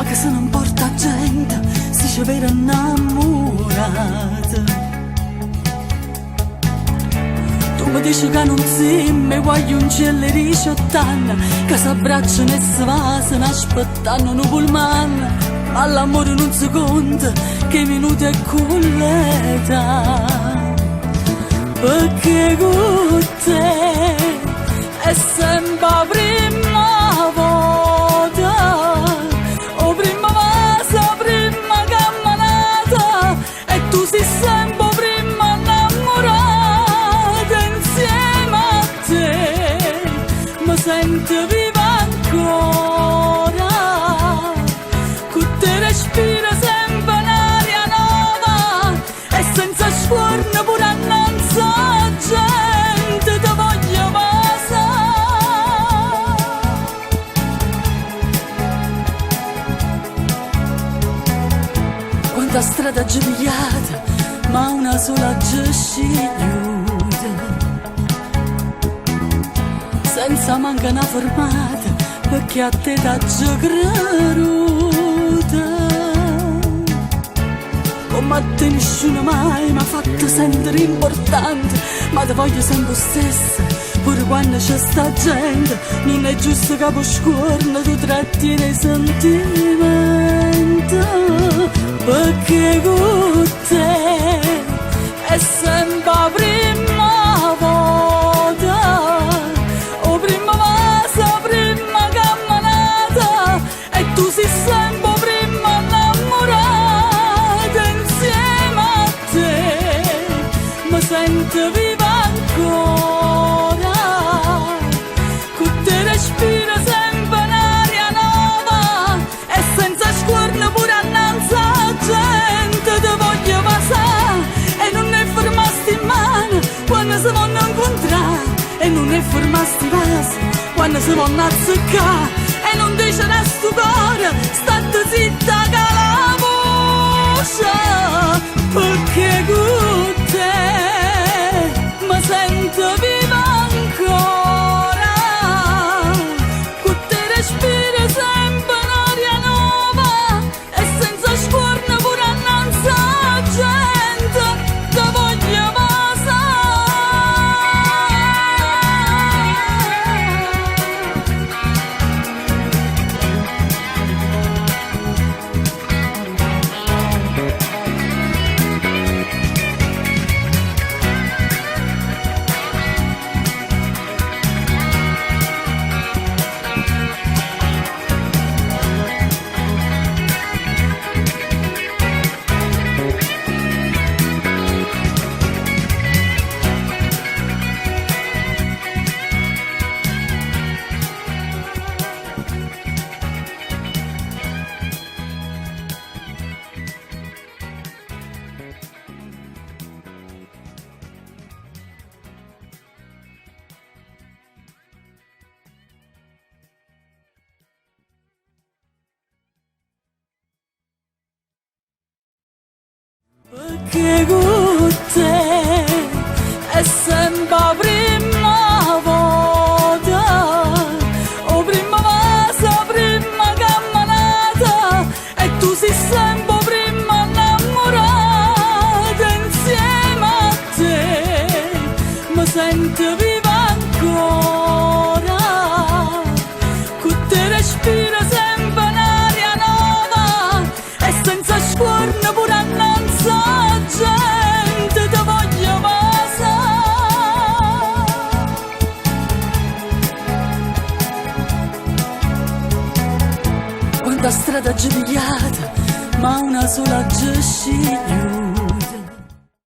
Ma che se ne 'mporta 'a gente si ce vede 'nnammurate? Tu me dice ca nun simme 'e guagliuncielle 'e diciott'anne ca s'abbracciano e se vasano aspettanno nu pullman ma l'ammore nun se conta ch' 'e minute e cu ll'età Pecché cu te è sempe 'a primma vota 'O primmo vaso, 'a primma cammenata E tu si' sempe 'o primmo 'nnammurato Insieme a te me sento viva ancora Cu te respiro sempe n'aria nova E senza scuorno pure annanz' 'a gente te voglio vasà. Quanta strada aggio pigliato, ma una sola aggio scegliuta. Senza manco na fermata, pecché a te t'aggio creduta. Comme a te nisciuno mai m'ha fatto sentere importante, ma te voglio sempe 'o stesso, pure quanno ce sta gente, nun è giusto ca p' 'o scuorno tu trattiene 'e sentimente, pecché cu te è sempe 'a primma vota, 'o primmo vaso, 'a primma cammenata e tu si' sempe 'o primmo 'nnammurato insieme a te me sento viva ancora cu te respiro sempe n'aria nova e senza scuorno pure annanz' 'a gente te voglio vasà e nun 'e fermà sti mmane quanno se vonno 'ncuntrà e nun 'e fermà sti vase quanno se vonno azzeccà e nun dicere a stu core statte zitta ca la voce pecché cu te me sento viva ancora cu te respiro sempe n'aria nova e senza scuorno pure annanz' 'a gente te voglio vasà. Pecché cu te è sempe 'a primma vota, 'o primmo vaso, 'a primma cammenata e tu si' sempe 'o primmo 'nnammurato insieme a te me sento viva ancora cu te respiro sempe n'aria nova e senza scuorno pure annanz' 'a gente te voglio vasà. Quanta strada aggio pigliato, ma una sola aggio scegliuta.